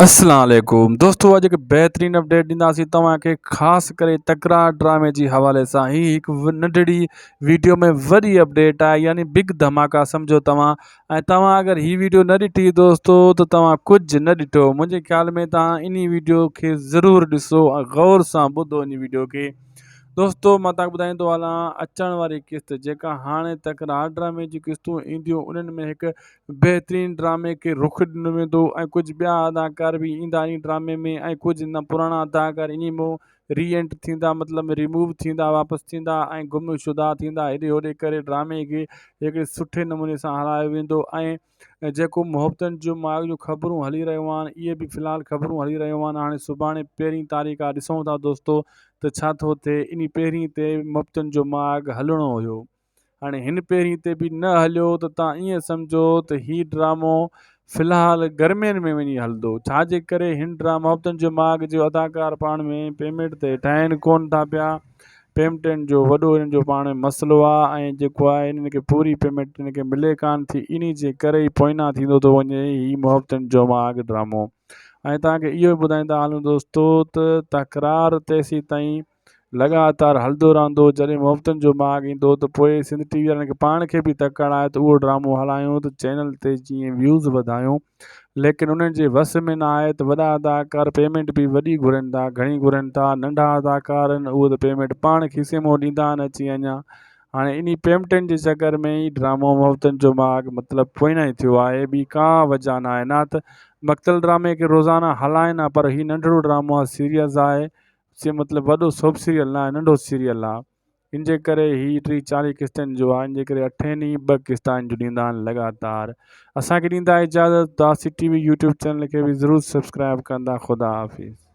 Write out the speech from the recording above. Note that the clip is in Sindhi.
اسلام عليڪم دوستو اڄ هڪ بهترين اپڊيٽ ڏينداسين توهان کي خاص ڪري تڪرار ڊرامي جي حوالي سان هي هڪ ننڍڙي ويڊيو ۾ وڏي اپڊيٽ آهي يعني بگ ڌماڪا سمجهو توهان ۽ توهان اگر هي ويڊيو نه ڏٺي دوستو ته توهان ڪجهه نه ڏٺو منهنجي خيال ۾ توهان انهي ويڊيو کي ضرور ڏسو ۽ غور سان ٻڌو انهي ويڊيو کي دوستو مان توهان کي ٻڌائيندو هلان اچڻ واري قسط جيڪا هاڻي تڪرار ڊرامي جون قسطون اينديون انهن ۾ هڪ بهترين ڊرامي کي رخ ڏنو ويندو ۽ ڪجهه ٻيا اداڪار به ايندا انهي ڊرامي ۾ ۽ ڪجهه نه پراڻا اداڪار انهي مون ري انٽر ٿيندا مطلب ريموو ٿيندا واپس ٿيندا ۽ گم شده ٿيندا هيڏي هوڏي ڪري ڊرامي کي هڪڙي سٺي نموني سان هلايو ويندو ۽ جيڪو محبتن جو ماڳ جون خبرون هلي رهيون آهن اهي به في الحال خبرون هلي رهيون آهن هاڻي سڀاڻي پهرين تاريخ آهي ڏسون ٿا دوستو ته ڇا ٿو ٿئي انهي پهرين تي محبتن جو ماڳ هلڻو هيو هاڻي هن پهرين تي به نه هليو ته تان ائين سمجهو ته هي ڊرامو في الحال گرمين ۾ وڃي هلندو ڇا جي ڪري هن ڊرامو محبتن جو ماڳ جو اداڪار پاڻ ۾ پيمينٽ تي ٺاهين ڪون ٿا پيا پيمٽن جو وڏو هنن جو پاڻ ۾ مسئلو آ ۽ جيڪو آهي هنن کي پوري پيمينٽ هنن کي ملي ڪان ٿي انهي جي ڪري ئي پوئنا ٿيندو ٿو وڃي هي محبتن جو ماڳ ڊرامو ۽ تان کي اهو ٻڌائيندا هلون دوستو ته تڪرار تيسين تائين لڳاتار هلندو رهندو جڏهن محبتن جو ماڳ ايندو ته پوء سنڌ ٽي وي وارن کي پاڻ کي به تڪڙ آهي ته اهو ڊرامو هلايون ته چينل تي جيئن ويوز وڌايون ليڪن انهن جي وس ۾ نه آهي ته وڏا اداڪار پيمينٽ به وڏي گهرن ٿا گهڻي گهرن ٿا ننڍا اداڪار آهن اهي ته پيمينٽ پاڻ کيسي مون ڏيندا آهن اچي اڃا هاڻي انهي پيمٽن جي چڪر ۾ ئي ڊرامو محبتن جو ماڳ مطلب پوئنا ئي ٿيو آهي ٻي ڪا وجه نه آهي نه ته مقتل ڊرامي کي روزانه هلائن ها پر هي ننڍڙو ڊرامو آهي سيريز آهي سي مطلب وڏو سوپ سيريل نه آهي ننڍو سيريل آهي ان جي ڪري هي ٽي چاليهه قسطن جو آهي ان جي ڪري اٺين ڏينهن ٻه قسطا ان جون ڏيندا آهن لڳاتار اسانکي ڏيندا اجازت داسي ٽي وي يوٽيوب چينل کي به ضرور سبسڪرائب ڪندا خدا حافظ.